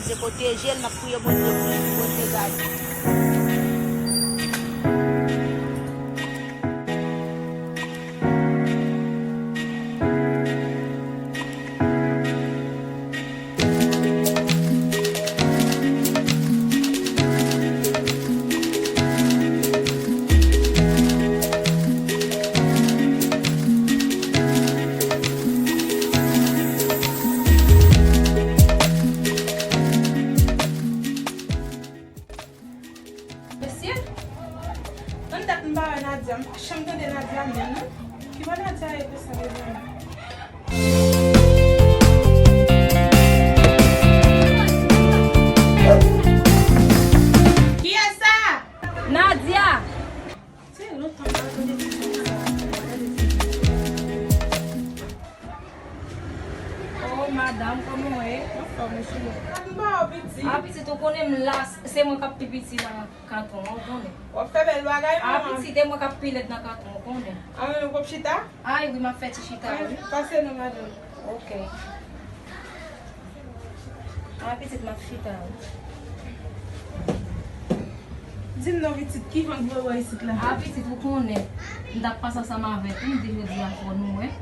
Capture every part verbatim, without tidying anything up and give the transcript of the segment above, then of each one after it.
Bondye pwoteje l, n ap priye Bondye pou li, pou Bondye gade. Mesye, nan dat m pa wè Nadia, m pa janm tande Nadia menm, non. Ki bò Nadia ye konsa, mezanmi? Kiyès sa? Nadia! Se lontan m pa tande ti nèg sa. Oh, madam, kòman w ye? Anfòm, wi, cheri. Gad m ba w, pitit. A, pitit, ou konnen m la, se mwen k ap pi piti nan kanton an, ou konnen. W ap fè bèl bagay, manman. A, pitit, e mwen k ap pi lèd nan kanton, ou konnen. A, men ou p ap chita? Ay, wi, m ap fè ti chita, wi. Pase non, madanm. Ok. A, pitit, m ap chita, wi. Di m non, pitit, ki van k voye w isit la? A, pitit, ou konnen, m t ap pase ansanm avèk ou, m di jodi a fò nou wè,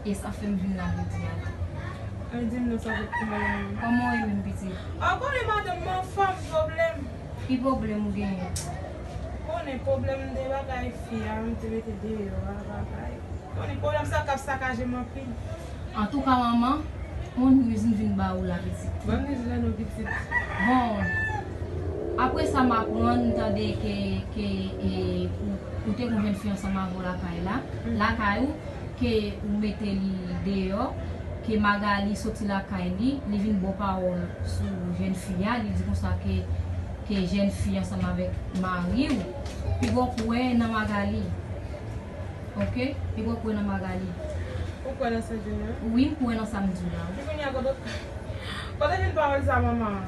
e sa fè m vin la jodi a. Ay, di m non, sa fè kouman la menm? Kòman w ye menm, pitit? A, w konnen madanm, m anfòm, pwoblèm. Ki pwoblèm ou genyen? Konnen pwoblèm de bagay fi a, m te mete deyò a, bagay. Konnen pwoblèm sa k ap sakaje m anpil. Antouka, manman, yon news m vin ba ou la, pitit. Ban m news la non, pitit. Bon, apre sa m aprann, m tande ke, ke, e, ou, ou te gon jèn fi ansanm avè w lakay la, lakay ou, ke ou mete li deyò, ke Magali soti lakay li, li vin ba w pawòl sou jèn fi a, li di konsa ke, ke jèn fi ansanm avèk mari w, piga w kwè nan Magali. Ok? Piga w kwè nan Magali. Ou kwè nan sa m di w la? Wi, m kwè nan sa m di w la. Epi kounye a, kote, kote w jwenn pawòl sa, manman?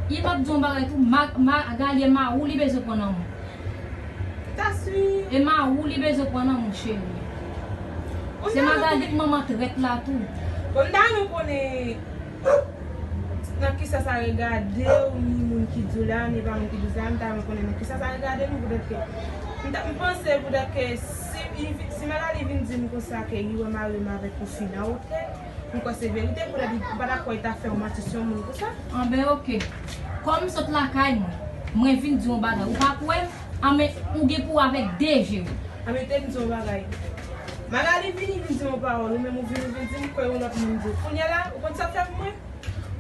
E m ap di w yon bagay tou, Ma-, Magali e mari w li bezwen pran nan men w. Ta swi. E mari w li bezwen pran nan men w, cheri. Se Magali k manman trèt la tou. Bon, m ta renmen konnen nan kisa sa regade w, ni moun ki di w la, ni pa moun ki di w sa, m ta renmen konnen nan kisa sa regade nou, poutèt ke m ta, m panse poutèt ke si, si Magali vin di m konsa ke li wè mari m avèk yon fi nan otèl, m kwè se verite, poutèt li pa ta kwè li ta fè yon manti sou yon moun konsa. Anben, ok. Kòm m sot lakay mwen, mwen vin di yon bagay, ou pa kwè m? Anben, ou gen pou w avèk de je w. Anben, te m di yon bagay. Magali vini, vin di yon pawòl, ou menm ou vini, vin di m kwè yon lòt moun di w. Kounye a la, ou konn sa w fè pou mwen?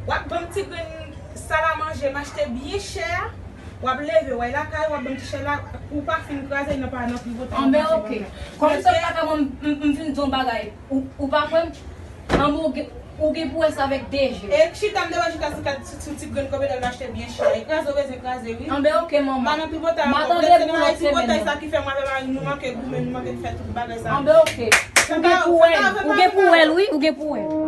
W ap ban m ti grenn sal a manje, m achte byen chè a, w ap leve, w al lakay, w ap ban m ti chè la, ou pa fin kraze, nan pa nan frigo, ta manje bagay. Anben, ok. Kòm m sot lakay mwen, m, m, m vin di yon bagay, ou, ou pa kwè m? Anben, ou gen, ou gen pou wè sa avèk de je w. E chita, m te wè chita sou kat, sou, sou ti grenn kòb, epi m achte byen chè. E kraze, w bezwen kraze, wi. Anben, ok, manman. Pa nan tripotay ankò. M a tande pou lòt semèn nan. Sa ki fè mwen avè mari m, nou manke goumen, nou manke fè tout bagay sa. Anben, ok. Ou gen pou wè l, ou gen pou wè l, wi, ou gen pou wè l.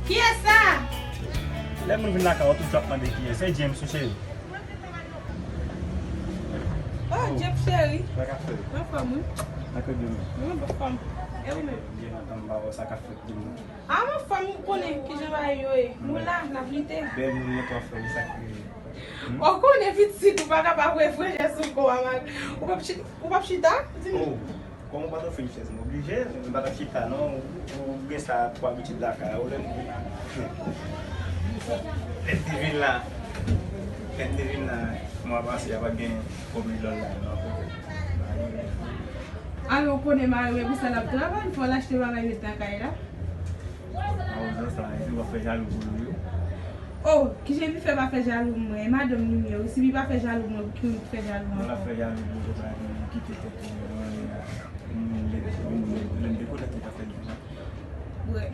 Kiyès sa? Lè moun vin lakay ou, tout jou ap mande kiyès. Se James, wi, cheri. Oh, James cheri. Sa k ap fèt? Anfòm, wi. Nan kò di nou. Mwen anfòm. E ou menm? Byen, antann ba wè sa k ap fèt di nou. A, mwen anfòm, ou konnen kijan bagay yo ye. Nou la, n ap lite. Bèl moun nan twò fè, sa k rive. Ou konnen pitit, ou pa ka pa wè frè jès ou kò a mal. Ou p ap chita, ou p ap chita? Di m. Oh. Kòm ou pa t ofri m chèz, m oblije, m pa t ap chita non, ou, ou gen sa pou abitid lakay ou, lè m, lè m te vin la, lè m te vin la, mwa pase a pa t gen kòb lòt la non. Alò, ou konnen mari w, e pou sa l ap travay, fò l achte bagay met nan kay la. A, ou zan sa, epi w ap fè jalou pou li wi. Oh, kijan epi fè pa fè jalou mwen? E madanm li m ye wi. Si li pa fè jalou mwen, pou ki moun ki fè jalou mwen ankò? Mwen la fè jalou pou ou, sa ki kite tèt ou, mwen, mwen, lè, lè, lè m te konnen ou pa fè l konsa. Bref.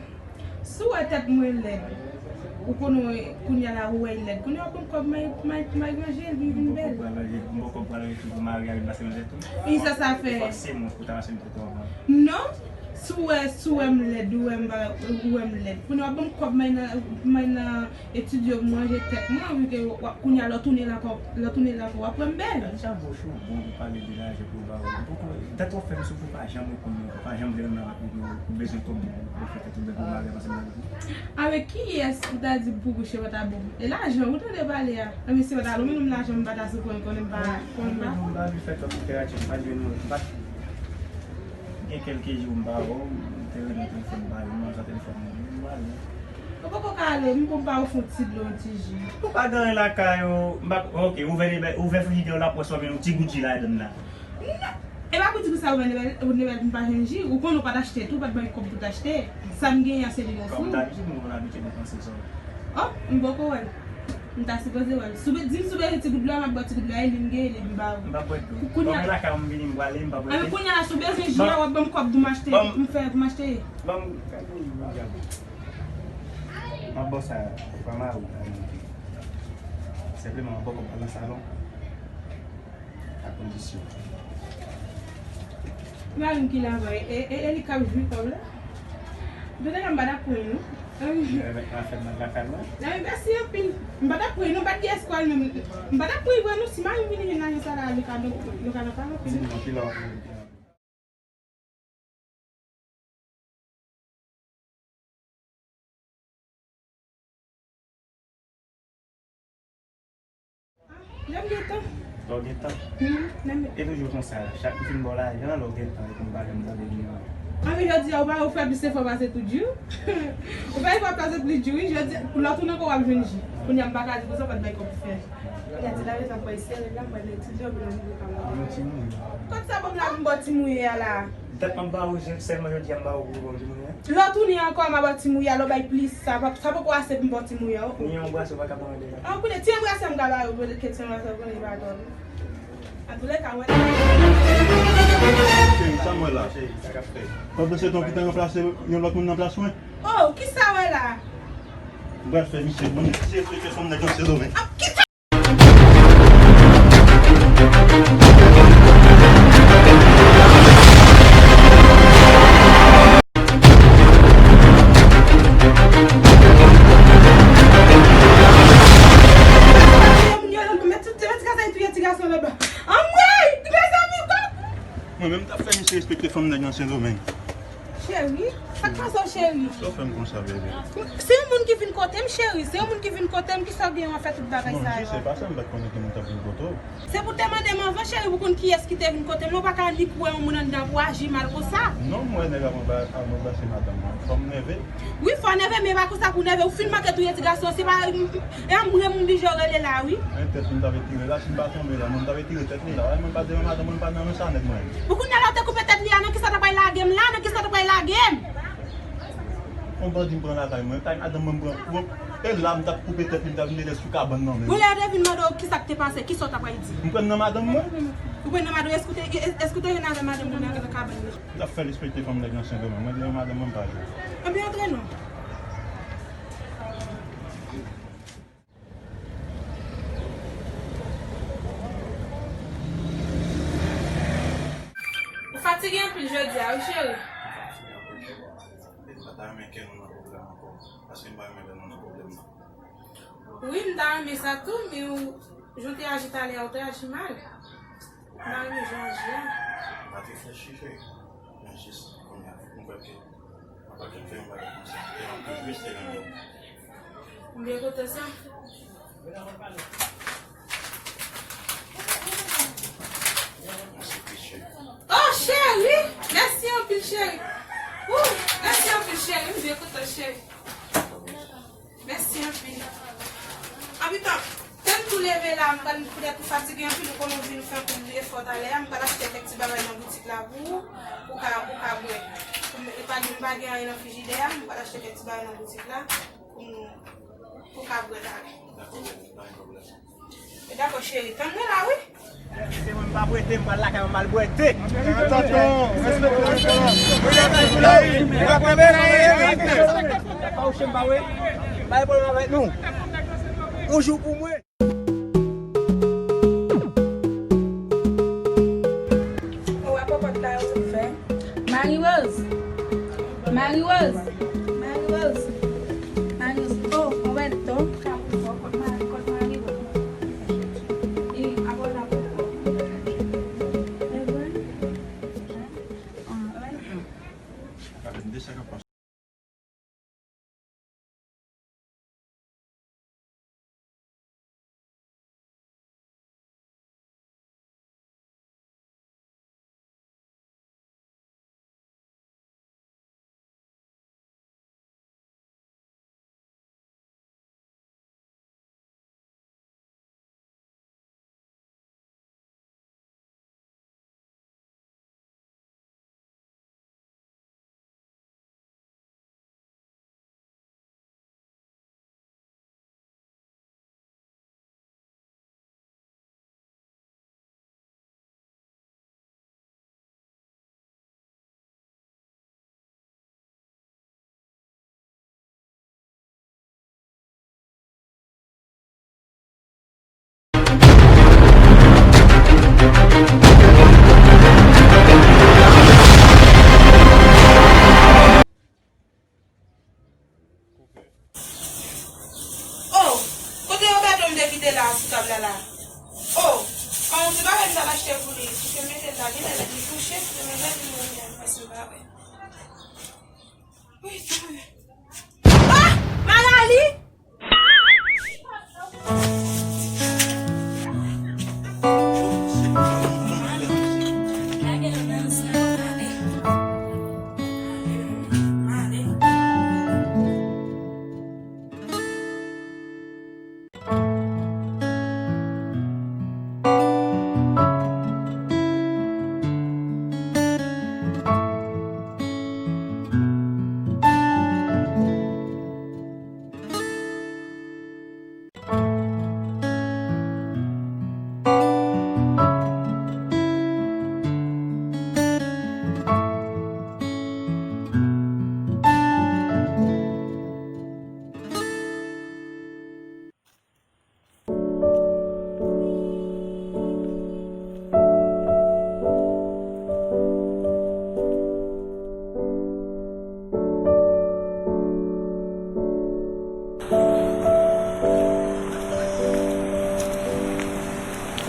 Si w wè tèt mwen lèd, ou konnen kounye a la ou wè l lèd. Kounye a w ap ban m kòb, m a, m a, m a ranje l, li vin bèl. M poko pral ranje, m poko pral ranje pou mari a vin pase nan tèt ou. Wi, sa sa fè. Fòse mwen pou ta pase nan tèt ou avan. Non, si w wè, si w wè m lèd, ou wè m pa, ou wè m lèd. Kounye a w ap ban m kòb, m a nan, m a nan etidye, manje tèt mwen, wi, ke w ap, kounye a lè w tounen la ankò, lè w tounen la ankò, w ap wè m bèl. Sa bouch ou bon pou pale de lajan pou ba ou. Poko, dat w ap fè m soufri, ou pa janm reponn mwen, ou pa janm vle renmen avèk mwen, ou bezwen kòb pou, pou fè tèt ou bèl pou mari a pase nan tèt ou. Avèk kiyès ou ta di pou kouche pa ta bon? E lajan ou tande pale a. Anben si pa ta lou men m lajan m pa ta sou pran konnen m pa, konnen m pa. M pa vle fè twòp literati, m pa jwenn ou, m pa gen kèlke jou m pa wè w, m te rele w telefòn pa janm nan, sa telefòn mwen, m pa ale. Ou poko ka ale, m pou m pa ofri w ti dlo, yon ti ji. Ou pa gen anyen lakay ou, m pa, ok, ouvè, ouvè frijidè w la pou w sòti yon ti gout ji ladann la. Non. E pa pou di konsa ou vin, ou vin pou m pa jwenn ji, ou konn ou pa t achte tou, ou pa t ban kòb pou t achte. Sa m genyen an se li m ofri w. Kòm dabitid, mwen konn abitye depanse sa. Oh, m poko wè l. M ta sipoze wè l. Si w be-, di m si w bezwen ti gout dlo a, m ap ba w ti gout dlo a, e li m genyen, li m ba ou. M pa bwè dlo. Kounye a. Kòm lakay ou m vini, m prale, m pa bwè dlo. Anben kounye a la, si w bezwen ji a, w ap ban m kòb pou m achte, pou m fè, pou m achte. Ban m, ban m, ban m, ban m. M ap ba w sa, ou pa mari w, pa monte. Senpleman, m ap ba w kòb al nan salon. A kondisyon. Mari m ki la vre, e, e, e li k ap jwi kòb la. Donk, m pa t ap pran non. Mèt afè nan lakay mwen. Mèsi anpil. M pa t ap pran non, m pa t gen espwa menm. M pa t ap pran vre non, si mari m vini jwenn lajan sa la, nou ka, nou ka nan pale anpil. Di m non, kilè w ap vini? Lè m gen tan. Lè w gen tan? Hmm, lè m gen. E toujou konsa, chak m fin ba w lajan, lè w gen tan, epi m pa janm tande li ankò. Anben jodi a, ou pa, ou fè plis efò pase tout jou. Ou fè efò pase tout jou, wi. Jodi, lè w tounen ankò, w ap jwenn ji. Kounye a, m pa ka di konsa, w pa t bay kòb pou fè. Kounye a, ti lave sa, m pral sere la, m pral etidye, epi lè m rive pa mwen. Yon ti mouye. Kot sa ban m la pou m ba w ti mouye a la? Dat m ap ba ou, sèlman jodi a m ba ou pou ou ba w ti mouye a. Lè w tounen ankò, m a ba w ti mouye a, lè w bay plis, sa pa, sa poko ase pou m ba w ti mouye a, oh, oh. Ni yon brase ou pa ka ban mwen deja. Ah, kounye, ti anbrase m ka ba ou, ke ti anbrase ou konnen pa dòmi. Antoulèka, mwen. Cheri, sa m wè la? Cheri, sa k ap fèt? Pandan se tan ou gentan ranplase yon lòt moun nan plas mwen? Oh, kisa w wè la? M pral fè misye, mwen, misye, fè fanm nèg nan Sendomeng. Ah, kisa? Mwen menm t ap fè misye respekte fanm nèg nan Sendomeng. Cheri, sa k pase w, cheri? Sa w fè m konsa, bebe? Se yon moun ki vin kote m, cheri. Se yon moun ki vin kote m, kisa w gen w ap fè tout bagay sa yo? Non, m jis, se pa sa, m pa t konnen ki moun t ap vin kote w. Se pou w te mande m anvan, cheri, pou w konn kiyès ki te vin kote m. Non, w pa ka ni pou wè yon moun anndan pou w aji mal konsa. Non, m wè nèg ap anba-, ap anbrase madanm mwen. Fò m nève. Wi, fò w nève, men e pa konsa pou w nève. Ou fin manke touye ti gason, se pa, e anmwe m oblije rele la, wi. Men tèt li m t ap etire la, si m pa tonbe la, mwen m t ap etire tèt li la. Mwen pa devan madanm mwen, m pa nan sa nèg mwen. Pou kounye a la, w te koupe tèt li a, nan kisa w ta pral lage m la? Nan kisa w ta pral lage m? Yon bandi m pran lakay mwen, kay madanm mwen m pran. E la, m t ap koupe tèt li, m t ap mete l sou kabann nan men l. Bon, lè yo te vin mande w kisa k te pase, kisa w t ap pral di? M pran nan madanm mwen. Ou pran nan madanm, èske w te, èske w te jwenn avè madanm nan nan kabann nan? M t ap fè l respekte fanm nèg nan Sendomeng. Mwen, devan madanm mwen, m pa jwe. Anben, antre non. Ou fatige anpil jodi a, wi, cheri. M pa ta renmen kè nou nan pwoblèm ankò, paske m pa renmen lè nou nan pwoblèm nan. Wi, m ta renmen sa tou, men ou, jan w te aji talè a, ou te aji mal. M pa renmen jan w aji a. M pa t reflechi, cheri. Men jis kounye a, m kwè ke m pa t janm fè yon bagay konsa. E anpil, wi, se renmen. M byen kontan sa. Oh, cheri! Mèsi anpil, cheri! Ouh, mèsi anpil, cheri! M byen kontan, cheri! Mèsi anpil. Anpitan, tann tou leve la, m pral poutèt ou fatige anpil, ou konnen w vin fè anpil efò talè a, m pral achte kèk ti bagay nan boutik la pou ou, ou ka, ou ka bwè. E pa di m pa gen anyen nan frijidè a, m pral achte kèk ti bagay nan boutik la pou nou. Ou ka bwè la wi. Dakò, cheri, tann mwen la wi. Se mwen, m pa bwete, m pral lakay mwen, m al bwete. Tonton, respekte, respekte. Mwen pa bwete, m pa bwete. Pa ou chen, m pa wè. M pa gen pwoblèm avèk nou. Yon jou pou mwen. Ou wè pòpòt la yo vin fè? Marie Rose! Marie Rose! Marie Rose! Marie Rose! Oh, ou wè l to? Kot Marie, kot Marie Rose? E, apre la poko. E vre? Ah, ou wè l to? Oh, kote Roberto m te kite la sou tab la la? Oh, an ti bagay m t al achte pou li, pou te mete l la, genlè li touche, pou te mete l, li mwen menm, paske m pa wè. Wi, sa. Ah! Magali!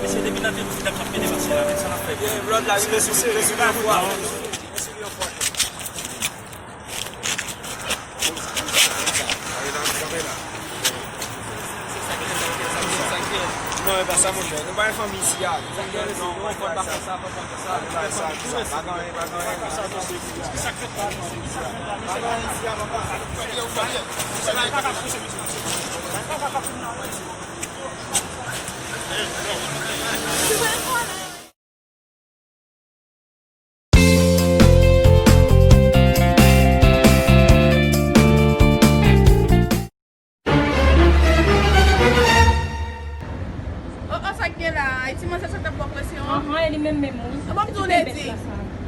Mesye, depi nan te nou fidèl k ap pede pase la, men sa n ap fè. Gen blòd la, rive sou sere, sou yon fwa. Non, e pa sa, monchè. Nou pa yon fanmi isi a. Non, pa sa. Pa sa, pa sa. Pa gen anyen, pa gen anyen. Pa gen anyen isi a, papa. Oh, oh, sa k gen la? E ti manzè sa k t ap ba w presyon an? Ahan, e li menm menm, wi. Ban m di w, Lady.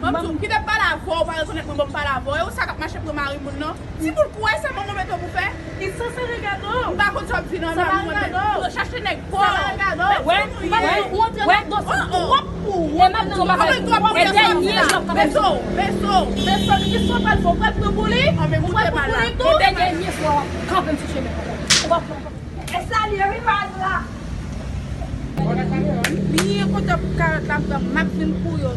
Ban m di w, m kite pale avè w, ou pa rekonèt mwen, ban m pale avè w. E ou sa k ap mache pran mari moun nan? Ti boul pou wè se manman mete w pou fè. Li sanse regade w. M pa konn sa w ap di non, non, non, non. Chache nèg pa w. Wè, wè, ou antre ladan, se twòp pou ou. E m ap di w bagay, e dènye jou ap kanpe. Beso, beso, beso, li ki sa w pral fè, ou pral pran pou li? Ou pral pran pou li tou? E dènye jou w ap kanpe m sou chemen. Ou p ap pran. E sa li ye, wi, Mazra. Li ye kote pou karant la pran, m ap vin pou yo.